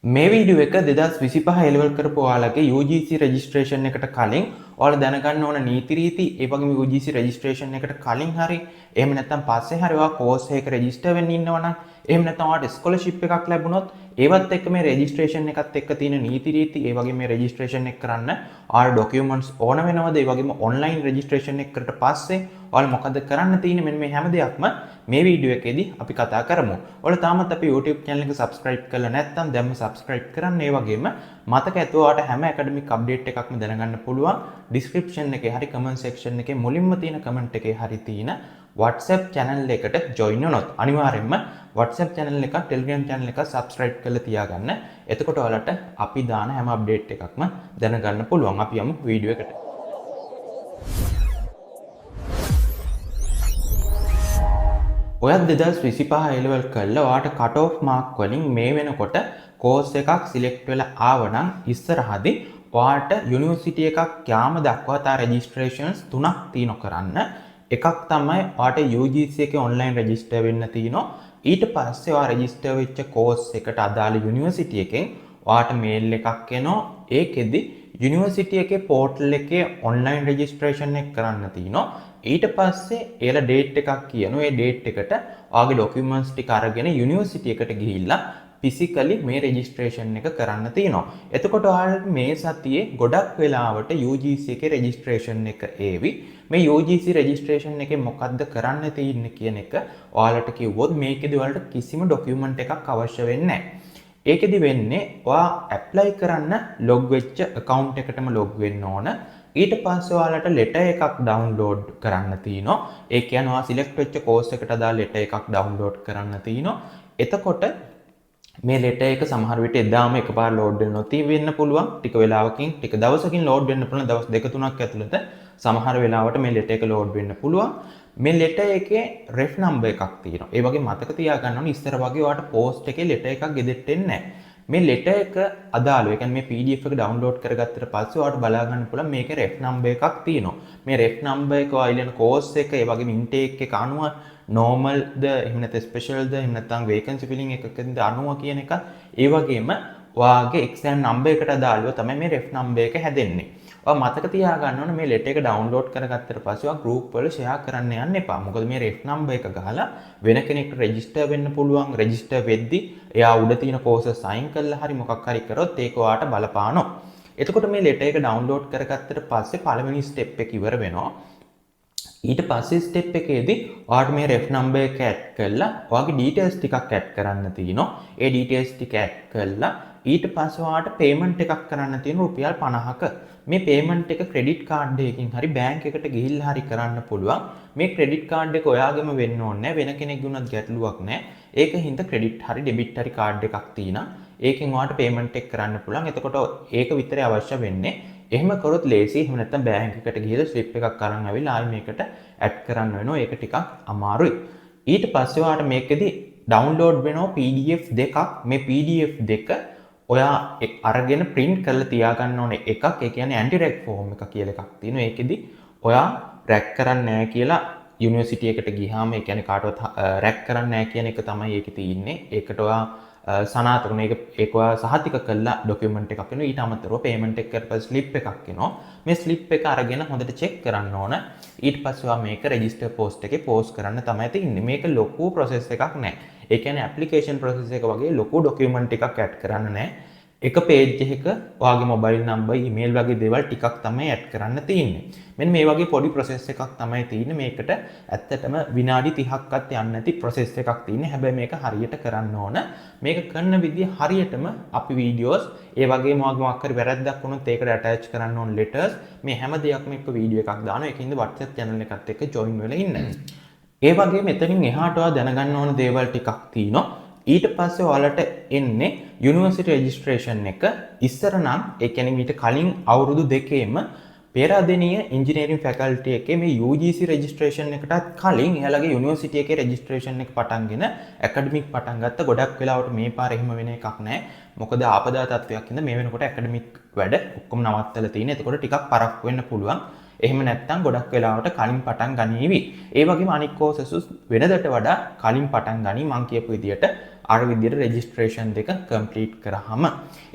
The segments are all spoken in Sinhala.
මේ වීඩියෝ එක 2025 ඒ ලෙවල් කරපු ඔයාලගේ UGC registration එකට කලින් ඔයාලා දැනගන්න ඕන නීති රීති, ඒ වගේම UGC registration එකට කලින් හරි එහෙම නැත්නම් පස්සේ හරි ඔයා කෝස් එකක රෙජිස්ටර් වෙන්න ඉන්නවා නම්, එහෙම නැත්නම් ඔයාට ස්කෝලර්ෂිප් එකක් ලැබුණොත් ඒවත් එක්ක මේ රෙජිස්ට්‍රේෂන් එකත් එක්ක තියෙන නීති රීති, ඒ වගේම මේ රෙජිස්ට්‍රේෂන් එක කරන්න ඔයාලා ඩොකියුමන්ට්ස් ඕන වෙනවද, ඒ වගේම ඔන්ලයින් රෙජිස්ට්‍රේෂන් එක කරලා පස්සේ ඔයාලා මොකද කරන්න තියෙන්නේ, මෙන්න මේ හැම දෙයක්ම මේ වීඩියෝ එකේදී අපි කතා කරමු. ඔයාලා තාමත් අපේ YouTube channel එක subscribe කරලා නැත්නම් දැන්ම subscribe කරන්න. ඒ වගේම මතක ඇතුව ඔයාලට හැම ඇකඩමික් අප්ඩේට් එකක්ම දැනගන්න පුළුවන් description එකේ හරි comment section එකේ මුලින්ම තියෙන comment එකේ හරි තියෙන WhatsApp channel එකට join වුණොත් අනිවාර්යෙන්ම WhatsApp channel එකක්, Telegram channel එකක් subscribe කරලා තියාගන්න. එතකොට ඔයාලට අපි දාන හැම අප්ඩේට් එකක්ම දැනගන්න පුළුවන්. අපි යමු වීඩියෝ එකට. ඔයත් 2025 ඒ ලෙවල් කරලා ඔයාට කට් ඔෆ් මාක් වලින් මේ වෙනකොට කෝස් එකක් සිලෙක්ට් වෙලා ආවනම් ඉස්සරහදී ඔයාට යුනිවර්සිටි එකක් යාම දක්වා තා රෙජිස්ට්‍රේෂන්ස් තුනක් තියෙනවා කරන්න. එකක් තමයි ඔයාට UGC එකේ ඔන්ලයින් රෙජිස්ටර් වෙන්න තියෙනවා. ඊට පස්සේ ඔයා රෙජිස්ටර් වෙච්ච කෝස් එකට අදාළ යුනිවර්සිටි එකෙන් ඔයාට මේල් එකක් එනවා. ඒකෙදි යුනිවර්සිටි එකේ පෝටල් එකේ ඔන්ලයින් රෙජිස්ට්‍රේෂන් එක කරන්න තියෙනවා. ඊට පස්සේ එයාලා ඩේට් එකක් කියනවා. ඒ ඩේට් එකට ඔයාගේ ඩොකියුමන්ට්ස් ටික අරගෙන යුනිවර්සිටි එකට ගිහිල්ලා ෆිසිකලි මේ රෙජිස්ට්‍රේෂන් එක කරන්න තියෙනවා. එතකොට ඔයාලට මේ සතියේ ගොඩක් වෙලාවට UGC එකේ රෙජිස්ට්‍රේෂන් එක ඒවි. මේ UGC registration එකේ මොකද්ද කරන්න තියෙන්නේ කියන එක ඔයාලට කිව්වොත් මේකෙදි ඔයාලට කිසිම ඩොකියුමන්ට් එකක් අවශ්‍ය වෙන්නේ නැහැ. ඒකෙදි වෙන්නේ ඔයා ඇප්ලයි කරන්න ලොග් වෙච්ච ඇකවුන්ට් එකටම ලොග් වෙන්න ඕන. ඊට පස්සේ ඔයාලට ලෙටර් එකක් ඩවුන්ලෝඩ් කරන්න තියෙනවා. ඒ කියන්නේ ඔයා සිලෙක්ට් වෙච්ච කෝස් එකට අදාළ ලෙටර් එකක් ඩවුන්ලෝඩ් කරන්න තියෙනවා. එතකොට මේ ලෙටර් එක සමහර විට එදාම එකපාර ලෝඩ් වෙන්න නොති වෙන්න පුළුවන්. ටික වෙලාවකින්, ටික දවසකින් ලෝඩ් වෙන්න පුළුවන්. දවස් දෙක තුනක් ඇතුළත සමහර වෙලාවට මේ ලෙටර් එක ලෝඩ් වෙන්න පුළුවන්. මේ ලෙටර් එකේ රෙෆ් නම්බර් එකක් තියෙනවා. ඒ වගේ මතක තියාගන්න ඕනේ, ඉස්සර වගේ ඔයාලට පෝස්ට් එකේ ලෙටර් එකක් ගෙදෙට්ට එන්නේ නැහැ. මේ ලෙටර් එක අදාළව, ඒ කියන්නේ මේ PDF එක ඩවුන්ලෝඩ් කරගත්තට පස්සේ ඔයාලට බලා ගන්න පුළුවන් මේකේ රෙෆ් නම්බර් එකක් තියෙනවා. මේ රෙෆ් නම්බර් එක ඔයා ඉල්ලන කෝස් එක, ඒ වගේම ඉන්ටේක් එක අනුව නෝමල් ද, එහෙම නැත්නම් ස්පෙෂල් ද, එහෙම නැත්නම් වේකන්සි ෆිලිං එකකින්ද අනුව කියන එක, ඒ වගේම ඔයාගේ එක්සෑම් නම්බර් එකට අදාළව තමයි මේ රෙෆ් නම්බර් එක හැදෙන්නේ. ඔයා මතක තියාගන්න ඕනේ, මේ ලෙටර් එක ඩවුන්ලෝඩ් කරගත්තට පස්සේ ඔයා ගෲප් වල ෂෙයා කරන්න යන්න එපා. මොකද මේ රෙෆ් නම්බර් එක ගහලා වෙන කෙනෙක්ට රෙජිස්ටර් වෙන්න පුළුවන්. රෙජිස්ටර් වෙද්දි එයා උඩ තියෙන කෝසස් සයින් කරලා හරි මොකක් හරි කරොත් ඒක ඔයාට බලපානවා. එතකොට මේ ලෙටර් එක ඩවුන්ලෝඩ් කරගත්තට පස්සේ පළවෙනි ස්ටෙප් එක ඉවර වෙනවා. ඊට පස්සේ ස්ටෙප් එකේදී ඔයාට මේ රෙෆ් නම්බර් එක ඇඩ් කරලා ඔයාගේ ඩීටේල්ස් ටිකක් ඇඩ් කරන්න තියෙනවා. ඒ ඩීටේල්ස් ටික ඇඩ් කරලා ඊට පස්සේ ඔයාට පේමන්ට් එකක් කරන්න තියෙන රුපියල් 50ක. මේ පේමන්ට් එක ක්‍රෙඩිට් කාඩ් එකකින් හරි බැංක් එකට ගිහිල්ලා හරි කරන්න පුළුවන්. මේ ක්‍රෙඩිට් කාඩ් එක ඔයාගෙම වෙන්න ඕනේ නැහැ. වෙන කෙනෙක්ගේ වුණත් ගැටලුවක් නැහැ. ඒක හින්දා ක්‍රෙඩිට් හරි ඩෙබිට් හරි කාඩ් එකක් තියෙනවා. ඒකෙන් ඔයාට පේමන්ට් එක කරන්න පුළුවන්. එතකොට ඒක විතරයි අවශ්‍ය වෙන්නේ. එහෙම කරොත් ලේසි. එහෙම නැත්නම් බැංක් එකට ගිහලා ස්ලිප් එකක් අරන් ආවිල්ලා ආයි මේකට ඇඩ් කරන්න වෙනවා. ඒක ටිකක් අමාරුයි. ඊට පස්සේ ඔයාට මේකෙදි ඩවුන්ලෝඩ් වෙනවා PDF දෙකක්. මේ PDF දෙක ඔයා අරගෙන ප්‍රින්ට් කරලා තියාගන්න ඕනේ එකක්. ඒ කියන්නේ ඇන්ටි රැග් ෆෝම් එක කියලා එකක් තියෙනවා. ඒකෙදි ඔයා රැග් කරන්නේ නැහැ කියලා යුනිවර්සිටි එකට ගියාම, ඒ කියන්නේ කාටවත් රැග් කරන්නේ නැහැ කියන එක තමයි ඒකේ තියෙන්නේ. ඒකට ඔයා සනාථ කරන ඒක ඒක ඔයා සහතික කරලා ඩොකියුමන්ට් එකක් එනවා. ඊට අමතරව පේමන්ට් එක කරපු ස්ලිප් එකක් එනවා. මේ ස්ලිප් එක අරගෙන හොඳට චෙක් කරන්න ඕන. ඊට පස්සේ ඔයා මේක රෙජිස්ටර් පෝස්ට් එකේ පෝස්ට් කරන්න තමයි තියෙන්නේ. මේක ලොකු ප්‍රොසෙස් එකක් නෑ. ඒ කියන්නේ ඇප්ලිකේෂන් ප්‍රොසෙස් එක වගේ ලොකු ඩොකියුමන්ට් එකක් ඇඩ් කරන්න නෑ. එක පේජ් එකක ඔයාගේ මොබයිල් නම්බර්, ඊමේල් වගේ දේවල් ටිකක් තමයි ඇඩ් කරන්න තියෙන්නේ. මෙන්න මේ වගේ පොඩි ප්‍රොසෙස් එකක් තමයි තියෙන්නේ. මේකට ඇත්තටම විනාඩි 30ක්වත් යන්නේ නැති ප්‍රොසෙස් එකක් තියෙන්නේ. හැබැයි මේක හරියට කරන්න ඕන. මේක කරන විදිය හරියටම අපි වීඩියෝස්, ඒ වගේම ඔයාගේ මොකක් හරි වැරැද්දක් වුණොත් ඒකට ඇටච් කරන්න ඕන ලෙටර්ස්, මේ හැම දෙයක්ම එක්ක වීඩියෝ එකක් දානවා. ඒකින්ද WhatsApp channel එකත් එක්ක ජොයින් වෙලා ඉන්න. ඒ වගේම එතනින් එහාට ඔයා දැනගන්න ඕන දේවල් ටිකක් තියෙනවා. ඊට පස්සේ ඔයාලට එන්නේ යුනිවර්සිටි රෙජිස්ට්‍රේෂන් එක. ඉස්සර නම්, ඒ කියන්නේ ඊට කලින් අවුරුදු දෙකේම පේරාදෙණිය ඉංජිනේරින් ෆැකල්ටි එකේ මේ UGC registration එකටත් කලින් එයාලගේ යුනිවර්සිටි එකේ රෙජිස්ට්‍රේෂන් එක පටන්ගෙන ඇකඩමික් පටන් ගත්ත. ගොඩක් වෙලාවට මේ පාර එහෙම වෙන එකක් නෑ. මොකද ආපදා තත්ත්වයක් හින්දා මේ වෙනකොට ඇකඩමික් වැඩ ඔක්කොම නවත්තලා තියෙන්නේ. එතකොට ටිකක් පරක්කු වෙන්න පුළුවන්. එහෙම නැත්නම් ගොඩක් වෙලාවට කලින් පටන් ගනීවි. ඒ වගේම අනික් කෝසස් වෙනදට වඩා කලින් පටන් ගනී මං කියපු විදියට අර විදියට රෙජිස්ට්‍රේෂන් දෙක කම්ප්ලීට් කරාම.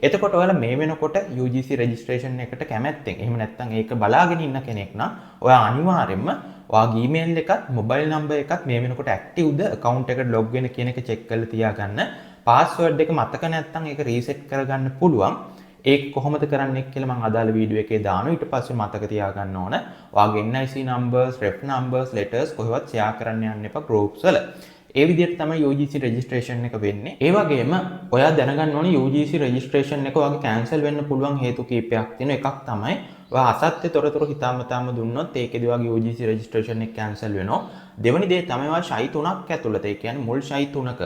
එතකොට ඔයාලා මේ වෙනකොට UGC registration එකට කැමැත්තෙන් එහෙම නැත්නම් ඒක බලාගෙන ඉන්න කෙනෙක් නම් ඔයා අනිවාර්යයෙන්ම ඔයාගේ ඊමේල් එකත් මොබයිල් නම්බර් එකත් මේ වෙනකොට ඇක්ටිව්ද, ඇකවුන්ට් එකට ලොග් වෙන කියන එක චෙක් කරලා තියාගන්න. පාස්වර්ඩ් එක මතක නැත්නම් ඒක රීසෙට් කරගන්න පුළුවන්. ඒක කොහොමද කරන්නේ කියලා මම අදාළ වීඩියෝ එකේ දානවා. ඊට පස්සේ මතක තියාගන්න ඕන, ඔයාගේ NIC numbers, ref numbers, letters කොහෙවත් ෂෙයා කරන්න යන්න එපා groups වල. ඒ විදිහට තමයි UGC registration එක වෙන්නේ. ඒ වගේම ඔයා දැනගන්න ඕනේ UGC registration එක ඔයාගේ කැන්සල් වෙන්න පුළුවන් හේතු කීපයක් තියෙනවා. එකක් තමයි ඔයා අසත්‍ය තොරතුරු හිතාමතාම දුන්නොත් ඒකෙදි ඔයාගේ UGC registration එක කැන්සල් වෙනවා. දෙවෙනි දේ තමයි ඔයා ෂයි තුනක් ඇතුළත, ඒ කියන්නේ මුල් ෂයි තුනක,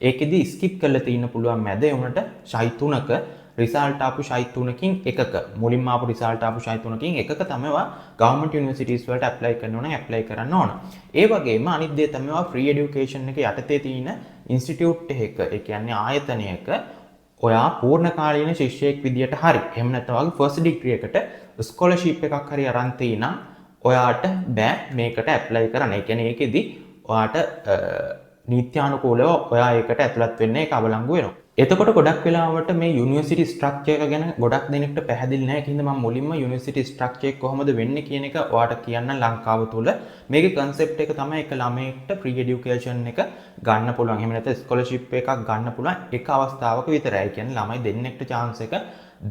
ඒකෙදි ස්කිප් කරලා තියෙන්න පුළුවන් මැද, ඒ වුණට ෂයි තුනක රිසල්ට් ආපු ෂයි තුනකින් එකක, මුලින්ම ආපු රිසල්ට් ආපු ෂයි තුනකින් එකක තමයි ඔයා ගවර්න්මන්ට් යුනිවර්සිටිස් වලට ඇප්ලයි කරන්න ඕන, ඇප්ලයි කරන්න ඕන. ඒ වගේම අනිත් දේ තමයි ඔයා ෆ්‍රී එඩියුකේෂන් එක යටතේ තියෙන ඉන්ස්ටිටියුට් එකක, ඒ කියන්නේ ආයතනයක ඔයා පූර්ණ කාලීන ශිෂ්‍යයෙක් විදියට හරි, එහෙම නැත්නම් ඔයාගේ ෆස්ට් ඩිග්‍රී එකට ස්කෝලර්ෂිප් එකක් හරි අරන් තියෙනම් ඔයාට බෑ මේකට ඇප්ලයි කරන්න. ඒ කියන්නේ ඒකෙදි ඔයාට නීත්‍යානුකූලව ඔයා ඒකට ඇතුළත් වෙන්න ඒක අවලංගු වෙනවා. එතකොට ගොඩක් වෙලාවට මේ යුනිවර්සිටි ස්ට්‍රක්චර් එක ගැන ගොඩක් දෙනෙක්ට පැහැදිලි නෑ. ඒක හින්දා මම මුලින්ම යුනිවර්සිටි ස්ට්‍රක්චර් එක කොහොමද වෙන්නේ කියන එක ඔයාට කියන්න. ලංකාව තුල මේකේ කන්සෙප්ට් එක තමයි එක ළමයෙක්ට ෆ්‍රී එඩියුකේෂන් එක ගන්න පුළුවන්. එහෙම නැත්නම් ස්කෝලර්ෂිප් එකක් ගන්න පුළුවන් එක අවස්ථාවක විතරයි. ඒ කියන්නේ ළමයි දෙන්නෙක්ට චාන්ස් එක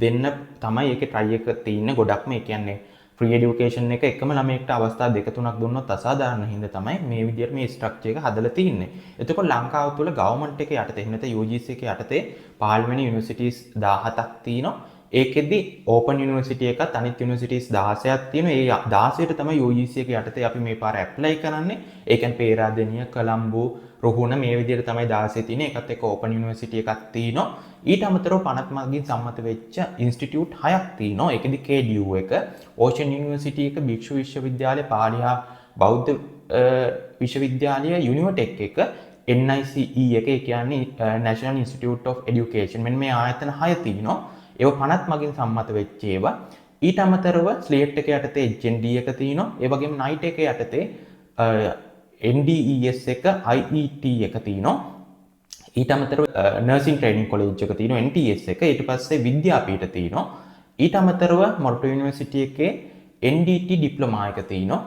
දෙන්න තමයි ඒකේ ට්‍රයි එක තියෙන්නේ ගොඩක්ම. ඒ කියන්නේ ෆ්‍රී එඩියුකේෂන් එක එකම ළමයෙක්ට අවස්ථා දෙක තුනක් දුන්නොත් අසාධාරණ හින්දා තමයි මේ විදිහට මේ ස්ට්‍රක්චර් එක හදලා තින්නේ. එතකොට ලංකාව තුළ ගවර්න්මන්ට් එක යටතේ, එහෙම නැත්නම් UGC එක යටතේ පහළ වෙන යුනිවර්සිටිස් 17ක් තියෙනවා. ඒකෙදි ඕපන් යුනිවර්සිටි එකත් අනිත් යුනිවර්සිටිස් 16ක් තියෙනවා. ඒ 16ට තමයි UGC එක යටතේ අපි මේ පාර ඇප්ලයි කරන්නේ. ඒ කියන්නේ පේරාදෙණිය, කොළඹ, රුහුණ මේ විදිහට තමයි 16 තියෙන්නේ. ඒකත් එක්ක ඕපන් යුනිවර්සිටි එකක් තියෙනවා. ඊට අමතරව පනත් මගින් සම්මත වෙච්ච ඉන්ස්ටිටියුට් 6ක් තියෙනවා. ඒකෙදි KDU එක, ඕෂන් යුනිවර්සිටි එක, භික්ෂු විශ්වවිද්‍යාලය, පාලි හා බෞද්ධ විශ්වවිද්‍යාලය, යුනිවර්ටෙක් එක, NICE එක, ඒ කියන්නේ National Institute of Education. මෙන්න මේ ආයතන 6 තියෙනවා. ඒව පනත් මගින් සම්මත වෙච්ච ඒවා. ඊට අමතරව ස්ලියට් එක යටතේ HND එක තියෙනවා. ඒ වගේම නයිට් එක යටතේ NDES එක, IET එක තියෙනවා. ඊට අමතරව නර්සිං ට්‍රේනින් කොලෙජ් එක තියෙනවා, NTS එක. ඊට පස්සේ විද්‍යාපීඨ තියෙනවා. ඊට අමතරව මොරටු යුනිවර්සිටි එකේ NDT diploma එක තියෙනවා.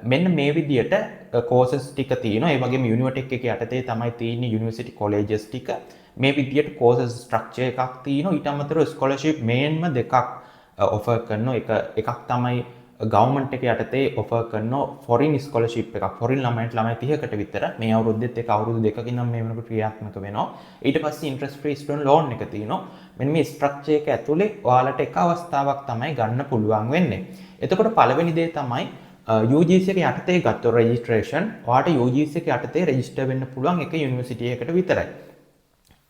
මෙන්න මේ විදියට කෝසස් ටික තියෙනවා. ඒ වගේම යුනිවර්ටෙක් එක යටතේ තමයි තියෙන්නේ යුනිවර්සිටි කොලෙජස් ටික. මේ විදියට කෝසස් ස්ට්‍රක්චර් එකක් තියෙනවා. ඊට අමතරව ස්කෝලර්ෂිප් මේන්ම දෙකක් ඔෆර් කරනවා. එකක් තමයි ගවර්න්මන්ට් එක යටතේ ඔෆර් කරන ෆොරින් ස්කෝලර්ෂිප් එකක්. ෆොරින් ළමයින්ට ළමයි 30කට විතර මේ අවුරුද්දෙත් ඒක අවුරුදු දෙකකින් නම් මේ වෙනකොට ක්‍රියාත්මක වෙනවා. ඊට පස්සේ ඉන්ට්‍රස්ට් ෆ්‍රී ස්ටුඩන්ට් ලෝන් එක තියෙනවා. මෙන්න මේ ස්ට්‍රක්චර් එක ඇතුලේ ඔයාලට එක අවස්ථාවක් තමයි ගන්න පුළුවන් වෙන්නේ. එතකොට පළවෙනි දේ තමයි UGC එක යටතේ ගත්තොත් රෙජිස්ට්‍රේෂන්, ඔයාට UGC එක යටතේ රෙජිස්ටර් වෙන්න පුළුවන් එක යුනිවර්සිටි එකකට විතරයි.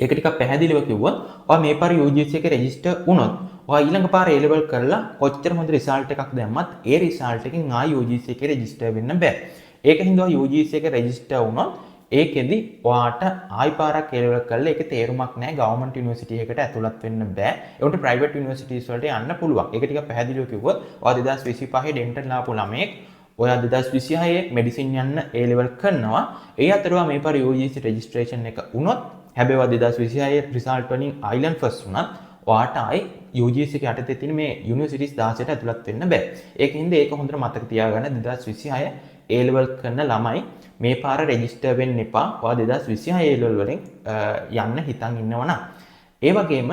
ඒක ටිකක් පැහැදිලිව කිව්වොත්, ඔයා මේ පාර UGC එකේ රෙජිස්ටර් වුණොත් ඔයා ඊළඟ පාර A level කරලා කොච්චර හොඳ රිසල්ට් එකක් දැම්මත් ඒ රිසල්ට් එකෙන් ආයි UGC එකේ රෙජිස්ටර් වෙන්න බෑ. ඒක හින්දා ඔයා UGC එකේ රෙජිස්ටර් වුණොත් ඒකෙදි ඔයාට ආයි පාරක් A level කරලා ඒකේ තේරුමක් නෑ, ගවර්න්මන්ට් යුනිවර්සිටි එකකට ඇතුළත් වෙන්න බෑ. ඒ වුණත් ප්‍රයිවට් යුනිවර්සිටිස් වලට යන්න පුළුවන්. ඒක ටිකක් පැහැදිලිව කිව්වොත්, ඔයා 2025 ඩෙන්ටල් ආපු ළමයෙක්, ඔයා 2026 මෙඩිසින් යන්න A level කරනවා. ඒ අතර ඔයා මේ පාර UGC registration එක වුණොත්, හැබැයි ඔයා 2026 රිසල්ට් වලින් අයිලන්ඩ් ෆස්ට් වුණත් ඔයාට ආයි UGC එක යටතේ තියෙන මේ යුනිවර්සිටිස් 16ට ඇතුළත් වෙන්න බෑ. ඒක හින්දා ඒක හොඳට මතක තියාගන්න, 2026 A level කරන ළමයි මේ පාර රෙජිස්ටර් වෙන්න එපා. ඔයා 2026 A level වලින් යන්න හිතන් ඉන්නවා නම්. ඒ වගේම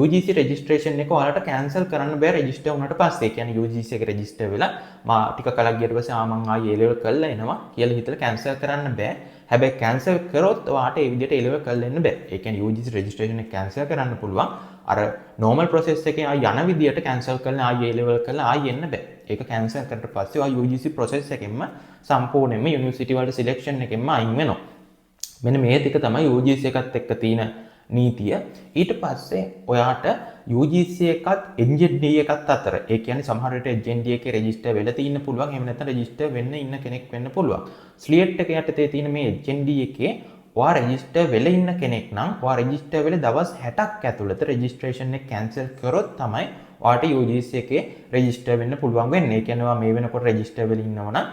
UGC registration එක ඔයාලට කැන්සල් කරන්න බෑ රෙජිස්ටර් වුණාට පස්සේ. ඒ කියන්නේ UGC එක රෙජිස්ටර් වෙලා මා ටික කලක් ගියට පස්සේ ආ මං ආයි A level කරලා එනවා කියලා හිතලා කැන්සල් කරන්න බෑ. හැබැයි කැන්සල් කරොත් ඔයාට ඒ විදිහට A level කරලා එන්න බෑ. ඒ කියන්නේ UGC registration එක කැන්සල් කරන්න පුළුවන්. අර නෝමල් ප්‍රොසෙස් එකේ ආයි යන විදිහට කැන්සල් කරලා ආයි A level කරලා ආයි එන්න බෑ. ඒක කැන්සල් කරලා පස්සේ ඔයා UGC process එකෙන්ම සම්පූර්ණයෙන්ම යුනිවර්සිටි වලට සිලෙක්ෂන් එකෙන්ම අයින් වෙනවා. මෙන්න මේ ටික තමයි UGC එකත් එක්ක තියෙන නීතිය. ඊට පස්සේ ඔයාට UGC එකත් HND එකත් අතර, ඒ කියන්නේ සමහර විට HND එකේ රෙජිස්ටර් වෙලා තියෙන්න පුළුවන්, එහෙම නැත්නම් රෙජිස්ටර් වෙන්න ඉන්න කෙනෙක් වෙන්න පුළුවන්. ස්ලියට් එක යටතේ තියෙන මේ HND එකේ ඔයා රෙජිස්ටර් වෙලා ඉන්න කෙනෙක් නම් ඔයා රෙජිස්ටර් වෙලා දවස් 60ක් ඇතුළත රෙජිස්ට්‍රේෂන් එක කැන්සල් කරොත් තමයි ඔයාට UGC එකේ රෙජිස්ටර් වෙන්න පුළුවන් වෙන්නේ. ඒ කියන්නේ ඔයා මේ වෙනකොට රෙජිස්ටර් වෙලා ඉන්නවා නම්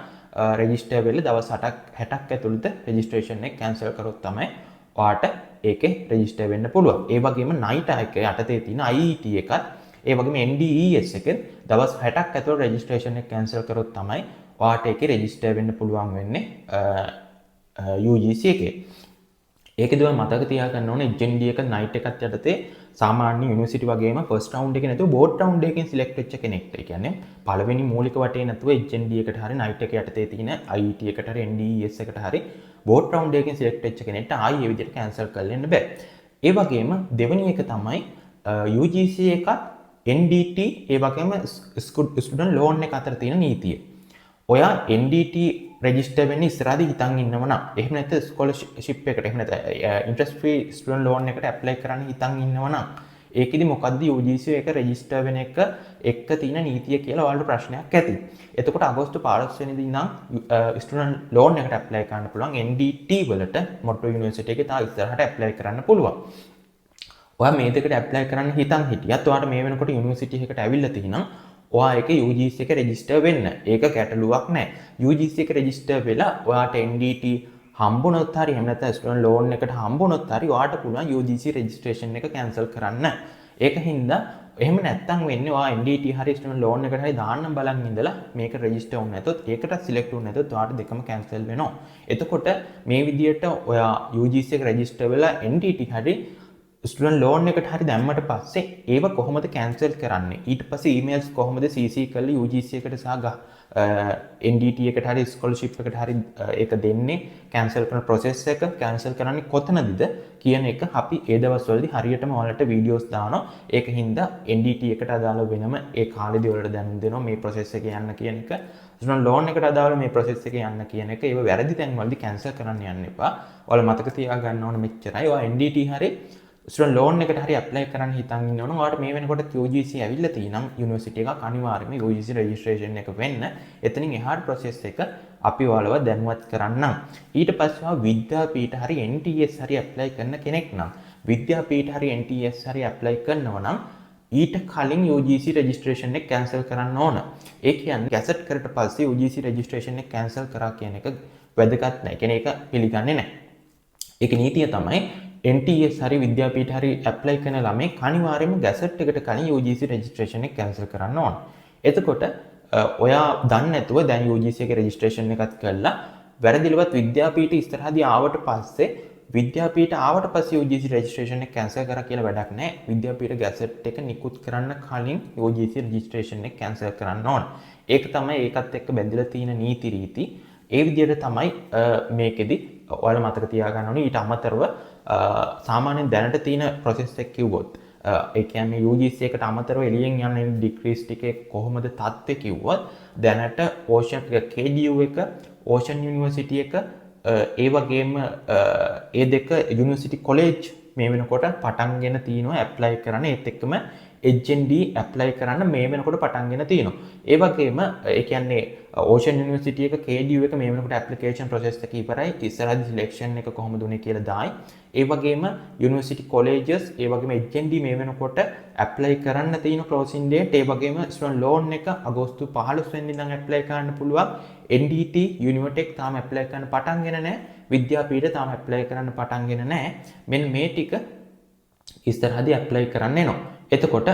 රෙජිස්ටර් වෙලා දවස් 60ක් 60ක් ඇතුළත රෙජිස්ට්‍රේෂන් එක කැන්සල් කරොත් තමයි ඔයාට ඒකේ රෙජිස්ටර් වෙන්න පුළුවන්. ඒ වගේම NITA එක යටතේ තියෙන IET එකත් ඒ වගේම NDES එකෙන් දවස් 60ක් ඇතුළත රෙජිස්ට්‍රේෂන් එක කැන්සල් කරොත් තමයි ඔයාට ඒකේ රෙජිස්ටර් වෙන්න පුළුවන් වෙන්නේ UGC එකේ. ඒකෙදි ඔයා මතක තියාගන්න ඕනේ HND එක, NITA එකත් යටතේ සාමාන්‍ය යුනිවර්සිටි වගේම ෆස්ට් රවුන්ඩ් එකේ නැතුව බෝඩ් රවුන්ඩ් එකකින් සිලෙක්ට් වෙච්ච කෙනෙක්ට. ඒ කියන්නේ පළවෙනි මූලික වටේ නැතුව HND එකට හරි, NITA එක යටතේ තියෙන IET එකට හරි, NDES එකට හරි බෝඩ් රවුන්ඩ් එකකින් සිලෙක්ට් වෙච්ච කෙනෙක්ට ආයි ඒ විදිහට කැන්සල් කරලා එන්න බෑ. ඒ වගේම දෙවෙනි එක තමයි UGC එකත් NDT ඒ වගේම ස්ටුඩන්ට් ලෝන් එක අතර තියෙන නීතිය. ඔයා NDT register වෙන්න ඉස්සරහදී හිතන් ඉන්නව නම්, එහෙම නැත්නම් ස්කෝලර්ෂිප් එකට, එහෙම නැත්නම් ඉන්ට්‍රස්ට් ෆ්‍රී ස්ටුඩන්ට් ලෝන් එකට ඇප්ලයි කරන්න හිතන් ඉන්නව නම්, ඒකෙදි මොකද්ද UGC එක රෙජිස්ටර් වෙන එක එක්ක තියෙන නීතිය කියලා ඔයාලට ප්‍රශ්නයක් ඇති. එතකොට අගෝස්තු 15 වෙනිදා ඉඳන් ස්ටුඩන්ට් ලෝන් එකට ඇප්ලයි කරන්න පුළුවන්. NDT වලට මොරටුව යුනිවර්සිටි එකේ තා ඉස්සරහට ඇප්ලයි කරන්න පුළුවන්. ඔයා මේ දෙකට ඇප්ලයි කරන්න හිතන් හිටියත් ඔයාට මේ වෙනකොට යුනිවර්සිටි එකකට ඇවිල්ලා තියෙනම් ඔයා ඒක UGC එක රෙජිස්ටර් වෙන්න. ඒක ගැටලුවක් නෑ. UGC එක රෙජිස්ටර් වෙලා ඔයාට NDT හම්බුනොත් හරි, එහෙම නැත්නම් ස්ටුඩන්ට් ලෝන් එකට හම්බුනොත් හරි, ඔයාට පුළුවන් UGC registration එක කැන්සල් කරන්න. ඒක හින්දා එහෙම නැත්තම් වෙන්නේ ඔයා NDT හරි ස්ටුඩන්ට් ලෝන් එකට හරි දාන්න බලන් ඉඳලා මේක රෙජිස්ටර් වුනේ නැතොත්, ඒකට සිලෙක්ට් වුනේ නැතොත් ඔයාට දෙකම කැන්සල් වෙනවා. එතකොට මේ විදියට ඔයා UGC එක රෙජිස්ටර් වෙලා NDT හරි ස්ටුඩන්ට් ලෝන් එකට හරි දැම්මට පස්සේ ඒව කොහොමද කැන්සල් කරන්නේ, ඊට පස්සේ ඊමේල්ස් කොහොමද CC කරලා UGC එකට සහ NDT එකට හරි ස්කෝලර්ෂිප් එකට හරි ඒක දෙන්නේ, කැන්සල් කරන ප්‍රොසෙස් එක කැන්සල් කරන්නේ කොතනදද කියන එක අපි ඒ දවස්වලදී හරියටම ඔයාලට වීඩියෝස් දානවා. ඒක හින්දා NDT එකට අදාළව වෙනම ඒ කාලෙදී ඔයාලට දැනුම් දෙනවා මේ ප්‍රොසෙස් එක යන්න කියන එක. ස්ටුඩන්ට් ලෝන් එකට අදාළව මේ ප්‍රොසෙස් එක යන්න කියන එක. ඒව වැරදි තැන් වලදී කැන්සල් කරන්න යන්න එපා. ඔයාලා මතක තියාගන්න ඕන මෙච්චරයි. ඔයා NDT හරි ස්ටුඩන්ට් ලෝන් එකට හරි ඇප්ලයි කරන්න හිතන් ඉන්නවනම් ඔයාලට මේ වෙනකොට UGC ඇවිල්ලා තියෙනම් යුනිවර්සිටි එකක්, අනිවාර්යයෙන්ම UGC registration එක වෙන්න. එතනින් එහාට ප්‍රොසෙස් එක අපි ඔයාලව දැනුවත් කරන්නම්. ඊට පස්සේ ඔයා විද්‍යාපීඨ හරි NTS හරි ඇප්ලයි කරන කෙනෙක් නම්, විද්‍යාපීඨ හරි NTS හරි ඇප්ලයි කරනවා නම් ඊට කලින් UGC registration එක කැන්සල් කරන්න ඕන. ඒ කියන්නේ ගැසට් කරට පස්සේ UGC registration එක කැන්සල් කරා කියන එක වැදගත් නෑ. ඒ කියන්නේ ඒක පිළිගන්නේ නෑ. ඒක නීතිය තමයි NTS හරි විද්‍යාපීඨ හරි ඇප්ලයි කරන ළමෙක් අනිවාර්යයෙන්ම ගැසට් එකට කලින් UGC registration එක කැන්සල් කරන්න ඕන. එතකොට ඔයා දන්නේ නැතුව දැන් UGC එකේ රෙජිස්ට්‍රේෂන් එකත් කරලා වැරදිලවත් විද්‍යාපීඨ ඉස්සරහදී ආවට පස්සේ, විද්‍යාපීඨ ආවට පස්සේ UGC registration එක කැන්සල් කරා කියලා වැඩක් නැහැ. විද්‍යාපීඨ ගැසට් එක නිකුත් කරන්න කලින් UGC registration එක කැන්සල් කරන්න ඕන. ඒක තමයි ඒකත් එක්ක බැඳිලා තියෙන නීති රීති. ඒ විදිහට තමයි මේකෙදි ඔයාලා මතක තියාගන්න ඕනේ. ඊට අමතරව සාමාන්‍යයෙන් දැනට තියෙන ප්‍රොසෙස් එක කිව්වොත්, ඒ කියන්නේ UGC එකට අමතරව එළියෙන් යන ඩිග්‍රීස් ටිකේ කොහොමද තත්ත්වය කිව්වොත්, දැනට ඕෂන් KDU එක, ඕෂන් යුනිවර්සිටි එක, ඒ වගේම ඒ දෙක යුනිවර්සිටි කොලෙජ් මේ වෙනකොට පටන්ගෙන තිනවා ඇප්ලයි කරන්න. ඒත් එක්කම HND apply කරන්න මේ වෙනකොට පටන්ගෙන තියෙනවා. ඒ වගේම ඒ කියන්නේ ඕෂන් යුනිවර්සිටි එක, KDU එක මේ වෙනකොට ඇප්ලිකේෂන් ප්‍රොසෙස් එක ඉවරයි. ඉස්සරහදී සිලෙක්ෂන් එක කොහොමද උනේ කියලා දායි. ඒ වගේම යුනිවර්සිටි කොලෙජස්, ඒ වගේම HND මේ වෙනකොට ඇප්ලයි කරන්න තියෙන ක්ලෝසින් ඩේට්, ඒ වගේම ස්ටුඩන්ට් ලෝන් එක අගෝස්තු 15 වෙනිදා ඉඳන් ඇප්ලයි කරන්න පුළුවන්. NDT, යුනිවර්ටෙක් තාම ඇප්ලයි කරන්න පටන්ගෙන නැහැ. විද්‍යාපීඨ තාම ඇප්ලයි කරන්න පටන්ගෙන නැහැ. මෙන්න මේ ටික ඉස්සරහදී ඇප්ලයි කරන්න එනවා. එතකොට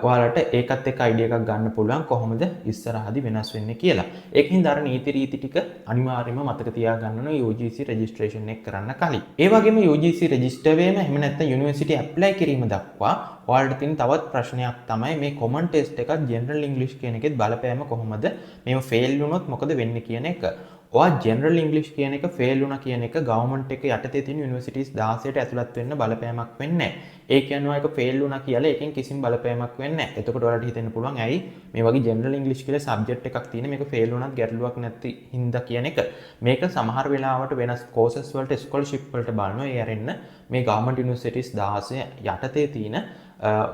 ඔයාලට ඒකත් එක්ක අයිඩියා එකක් ගන්න පුළුවන් කොහොමද ඉස්සරහදී වෙනස් වෙන්නේ කියලා. ඒක හින්දා අර නීති රීති ටික අනිවාර්යයෙන්ම මතක තියාගන්න ඕනේ UGC registration එක කරන්න කලින්. ඒ වගේම UGC register වීම එහෙම නැත්නම් යුනිවර්සිටි ඇප්ලයි කිරීම දක්වා ඔයාලට තියෙන තවත් ප්‍රශ්නයක් තමයි මේ කොමන් ටෙස්ට් එකත් ජෙනරල් ඉංග්‍රීසි කියන එකෙත් බලපෑම කොහොමද, මේව ෆේල් වුණොත් මොකද වෙන්නේ කියන එක. ඔයා ජෙනරල් ඉංග්‍රීසි කියන එක ෆේල් වුණා කියන එක ගවර්න්මන්ට් එක යටතේ තියෙන යුනිවර්සිටිස් 16ට ඇතුළත් වෙන්න බලපෑමක් වෙන්නේ නැහැ. ඒ කියන්නේ ඔයා එක ෆේල් වුණා කියලා ඒකෙන් කිසිම බලපෑමක් වෙන්නේ නැහැ. එතකොට ඔයාලට හිතෙන්න පුළුවන් ඇයි මේ වගේ ජෙනරල් ඉංග්‍රීසි කියලා සබ්ජෙක්ට් එකක් තියෙන මේක ෆේල් වුණත් ගැටලුවක් නැති හින්දා කියන එක. මේක සමහර වෙලාවට වෙනස් කෝසස් වලට ස්කෝලර්ෂිප් වලට බලනවා. ඒ ඇරෙන්න මේ ගවර්න්මන්ට් යුනිවර්සිටිස් 16 යටතේ තියෙන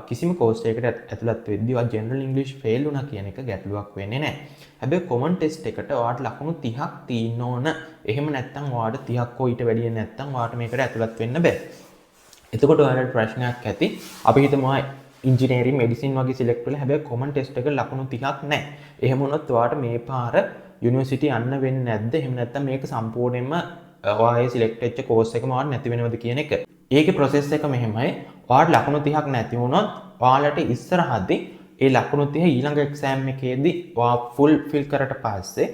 කිසිම කෝස් එකකට ඇතුළත් වෙද්දී ඔයා ජෙනරල් ඉංග්‍රීසි ෆේල් වුණා කියන එක ගැටලුවක් වෙන්නේ නැහැ. හැබැයි කොමන් ටෙස්ට් එකට ඔයාට ලකුණු 30ක් තියෙන්න ඕන. එහෙම නැත්නම් ඔයාට 30ක් හෝ ඊට වැඩිය නැත්නම් ඔයාට මේකට ඇතුළත් වෙන්න බෑ. එතකොට ඔයාලට ප්‍රශ්නයක් ඇති. අපි හිතමු ඔයා ඉංජිනේරින්, මෙඩිසින් වගේ සිලෙක්ට් වෙලා, හැබැයි කොමන් ටෙස්ට් එක ලකුණු 30ක් නැහැ. එහෙම වුණොත් ඔයාට මේ පාර යුනිවර්සිටි යන්න වෙන්නේ නැද්ද? එහෙම නැත්නම් මේක සම්පූර්ණයෙන්ම ඔයා ඒ සිලෙක්ට් වෙච්ච කෝස් එකම ඔයාට නැති වෙනවද කියන එක. ඒකේ ප්‍රොසෙස් එක මෙහෙමයි. ඔයාට ලකුණු 30ක් නැති වුණොත් ඔයාලට ඉස්සරහදී ඒ ලකුණු 30 ඊළඟ එක්සෑම් එකේදී ඔයා ෆුල් ෆිල් කරට පස්සේ,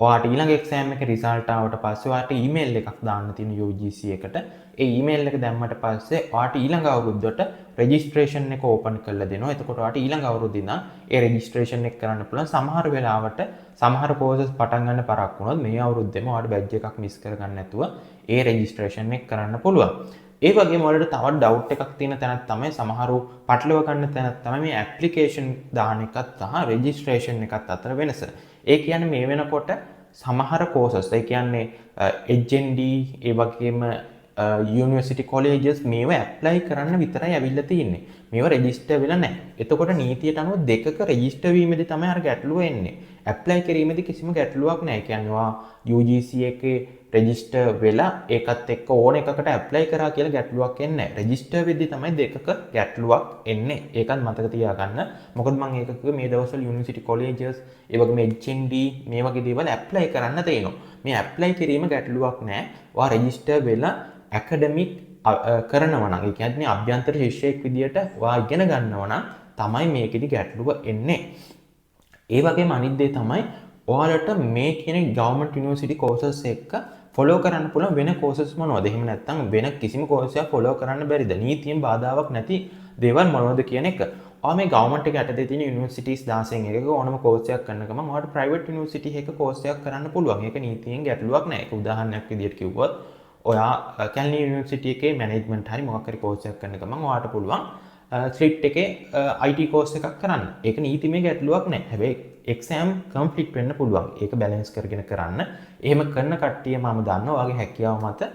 ඔයාට ඊළඟ එක්සෑම් එකේ රිසල්ට් ආවට පස්සේ ඔයාට ඊමේල් එකක් දාන්න තියෙන UGC එකට. ඒ ඊමේල් එක දැම්මට පස්සේ ඔයාට ඊළඟ අවුරුද්දට රෙජිස්ට්‍රේෂන් එක ඕපන් කරලා දෙනවා. එතකොට ඔයාට ඊළඟ අවුරුද්දේ ඉඳන් ඒ රෙජිස්ට්‍රේෂන් එක කරන්න පුළුවන්. සමහර වෙලාවට සමහර කෝසස් පටන් ගන්න පරක්කු වුණොත් මේ අවුරුද්දේම ඔයාට බැච් එකක් මිස් කරගන්න නැතුව ඒ රෙජිස්ට්‍රේෂන් එක කරන්න පුළුවන්. ඒ වගේම ඔයාලට තවත් ඩවුට් එකක් තියෙන තැනක් තමයි, සමහරව පටලව ගන්න තැනක් තමයි මේ ඇප්ලිකේෂන් දාන එකත් සහ රෙජිස්ට්‍රේෂන් එකත් අතර වෙනස. ඒ කියන්නේ මේ වෙනකොට සමහර කෝසස්, ඒ කියන්නේ HND, ඒ වගේම යුනිවර්සිටි කොලේජස්, මේවා ඇප්ලයි කරන්න විතරයි ඇවිල්ලා තියෙන්නේ. මේවා රෙජිස්ටර් වෙලා නැහැ. එතකොට නීතියට අනුව දෙකක රෙජිස්ටර් වීමේදී තමයි අර ගැටලුව එන්නේ. ඇප්ලයි කිරීමේදී කිසිම ගැටලුවක් නැහැ. ඒ කියන්නේ ඔයා UGC එකේ රෙජිස්ටර් වෙලා ඒකත් එක්ක ඕන එකකට ඇප්ලයි කරා කියලා ගැටලුවක් එන්නේ නැහැ. රෙජිස්ටර් වෙද්දී තමයි දෙකක ගැටලුවක් එන්නේ. ඒකත් මතක තියාගන්න. මොකද මම ඒක කිව්වේ මේ දවස්වල යුනිවර්සිටි කොලේජස්, ඒ වගේම HND මේ වගේ දේවල් ඇප්ලයි කරන්න තියෙනවා. මේ ඇප්ලයි කිරීම ගැටලුවක් නෑ. ඔයා රෙජිස්ටර් වෙලා ඇකඩමික් කරනවා නම්, ඒ කියන්නේ අභ්‍යන්තර ශිෂ්‍යයෙක් විදියට ඔයා ඉගෙන ගන්නවා නම් තමයි මේකෙදි ගැටලුව එන්නේ. ඒ වගේම අනිත් දේ තමයි ඔයාලට මේ කියන ගවර්න්මන්ට් යුනිවර්සිටි කෝසස් එක්ක ෆලෝ කරන්න පුළුවන් වෙන කෝසස් මොනවද? එහෙම නැත්නම් වෙන කිසිම කෝස් එකක් ෆලෝ කරන්න බැරිද? නීතියෙන් බාධාවක් නැති දේවල් මොනවද කියන එක. ඔයා මේ ගවර්න්මන්ට් එක යටතේ තියෙන යුනිවර්සිටිස් 16න් එකක ඕනම කෝස් එකක් කරන ගමන් ඔයාලට ප්‍රයිවට් යුනිවර්සිටි එකක කෝස් එකක් කරන්න පුළුවන්. ඒක නීතියෙන් ගැටලුවක් නෑ. ඒක උදාහරණයක් විදියට කිව්වොත් ඔයා කැලණි යුනිවර්සිටි එකේ මැනේජ්මන්ට් හරි මොකක් හරි කෝස් එකක් කරන ගමන් ඔයාට පුළුවන් ස්ලිට් එකේ IT course එකක් කරන්න. ඒක නීතිමය ගැටලුවක් නෑ. හැබැයි එක්සෑම් කන්ෆ්ලික්ට් වෙන්න පුළුවන්. ඒක බැලන්ස් කරගෙන කරන්න. එහෙම කරන කට්ටිය මම දන්නවා. ඔයාගේ හැකියාව මත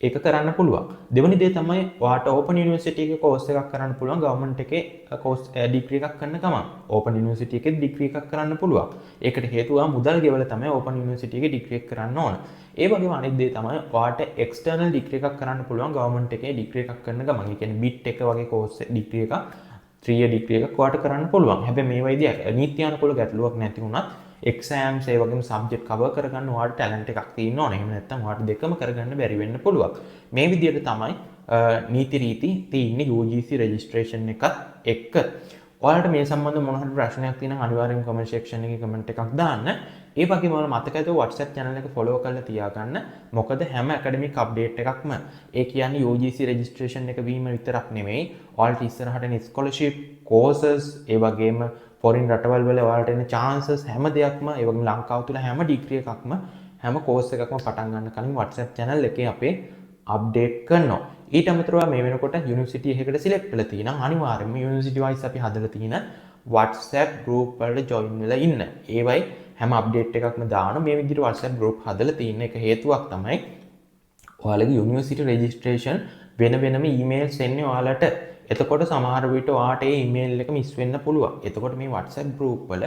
ඒක කරන්න පුළුවන්. දෙවනි දේ තමයි ඔයාට ඕපන් යුනිවර්සිටි එකේ කෝස් එකක් කරන්න පුළුවන් ගවර්න්මන්ට් එකේ කෝස් ඩිග්‍රී එකක් කරන ගමන්. ඕපන් යුනිවර්සිටි එකේ ඩිග්‍රී එකක් කරන්න පුළුවන්. ඒකට හේතුව ඔයා මුදල් ගෙවලා තමයි ඕපන් යුනිවර්සිටි එකේ ඩිග්‍රී එක කරන්න ඕන. ඒ වගේම අනිත් දේ තමයි ඔයාට එක්ස්ටර්නල් ඩිග්‍රී එකක් කරන්න පුළුවන් ගවර්න්මන්ට් එකේ ඩිග්‍රී එකක් කරන ගමන්. ඒ කියන්නේ බිට් එක වගේ කෝස් ඩිග්‍රී එකක්, 3 year degree එකක් ඔයාට කරන්න පුළුවන්. හැබැයි මේ වයිදී නීත්‍යානුකූල ගැටලුවක් නැති වුණත් එක්සෑම්ස්, ඒ වගේම සබ්ජෙක්ට් කවර් කරගන්න ඔයාට ටැලන්ට් එකක් තියෙන්න ඕනේ. එහෙම නැත්නම් ඔයාට දෙකම කරගන්න බැරි වෙන්න පුළුවන්. මේ විදිහට තමයි නීති රීති තියෙන්නේ UGC registration එකත් එක්ක. ඔයාලට මේ සම්බන්ධව මොන හරි ප්‍රශ්නයක් තියෙනවා නම් අනිවාර්යෙන්ම කමෙන්ට් සෙක්ෂන් එකේ කමෙන්ට් එකක් දාන්න. ඒ වගේම ඔයාලා මතක ඇතුව WhatsApp channel එක follow කරලා තියාගන්න. මොකද හැම ඇකඩමික් අප්ඩේට් එකක්ම, ඒ කියන්නේ UGC registration එක වීම විතරක් නෙමෙයි, ඔයාලට ඉස්සරහට එන ස්කෝලර්ෂිප්, කෝසස්, ඒ වගේම ෆොරින් රටවල් වල ඔයාලට එන චාන්සස් හැම දෙයක්ම, ඒ වගේම ලංකාව තුළ හැම ඩිග්‍රී එකක්ම, හැම කෝස් එකක්ම පටන් ගන්න කලින් WhatsApp channel එකේ අපේ අප්ඩේට් කරනවා. ඊට අමතරව මේ වෙනකොට යුනිවර්සිටි එකකට සිලෙක්ට් වෙලා තියෙනවා. අනිවාර්යයෙන්ම යුනිවර්සිටි වයිස් අපි හදලා තියෙන WhatsApp group වලට ජොයින් වෙලා ඉන්න. ඒවයි හැම අප්ඩේට් එකක්ම දාන. මේ විදිහට WhatsApp group හදලා තියෙන එක හේතුවක් තමයි ඔයාලගේ යුනිවර්සිටි රෙජිස්ට්‍රේෂන් වෙන වෙනම ඊමේල්ස් එන්නේ ඔයාලට. එතකොට සමහර විට ඔයාට ඒ ඊමේල් එක මිස් වෙන්න පුළුවන්. එතකොට මේ WhatsApp group වල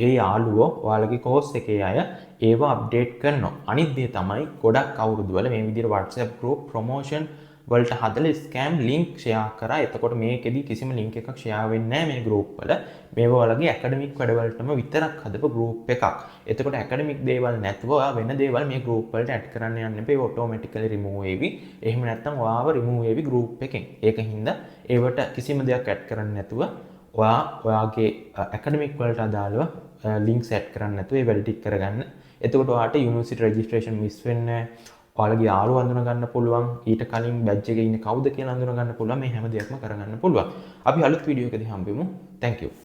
ඒ යාළුවෝ, ඔයාලගේ කෝස් එකේ අය ඒවා අප්ඩේට් කරනවා. අනිත් දේ තමයි ගොඩක් අවුරුදු වල මේ විදිහට WhatsApp group promotion වලට හදලා ස්කෑම් ලින්ක් ෂෙයා කරා. එතකොට මේකෙදි කිසිම ලින්ක් එකක් ෂෙයා වෙන්නේ නැහැ මේ ගෲප් වල. මේවා ඔයාලගේ ඇකඩමික් වැඩවලටම විතරක් හදපු ගෲප් එකක්. එතකොට ඇකඩමික් දේවල් නැතුව ඔයා වෙන දේවල් මේ ගෲප් වලට ඇඩ් කරන්න යන්න එපා. ඒ ඔටෝමැටිකලි රිමූව් වේවි. එහෙම නැත්නම් ඔයාව රිමූව් වේවි ගෲප් එකෙන්. ඒක හින්දා ඒවට කිසිම දෙයක් ඇඩ් කරන්න නැතුව, ඔයා ඔයාගේ ඇකඩමික් වලට අදාළව ලින්ක්ස් ඇඩ් කරන්න නැතුව ඒ වැඩ ටික කරගන්න. එතකොට ඔයාට යුනිවර්සිටි රෙජිස්ට්‍රේෂන් මිස් වෙන්නේ නැහැ. ඔයාලගේ යාළුවෝ අඳුන ගන්න පුළුවන්. ඊට කලින් බැච් එකේ ඉන්නේ කවුද කියලා අඳුන ගන්න පුළුවන්. මේ හැම දෙයක්ම කරගන්න පුළුවන්. අපි අලුත් වීඩියෝ එකදී හම්බෙමු. Thank you.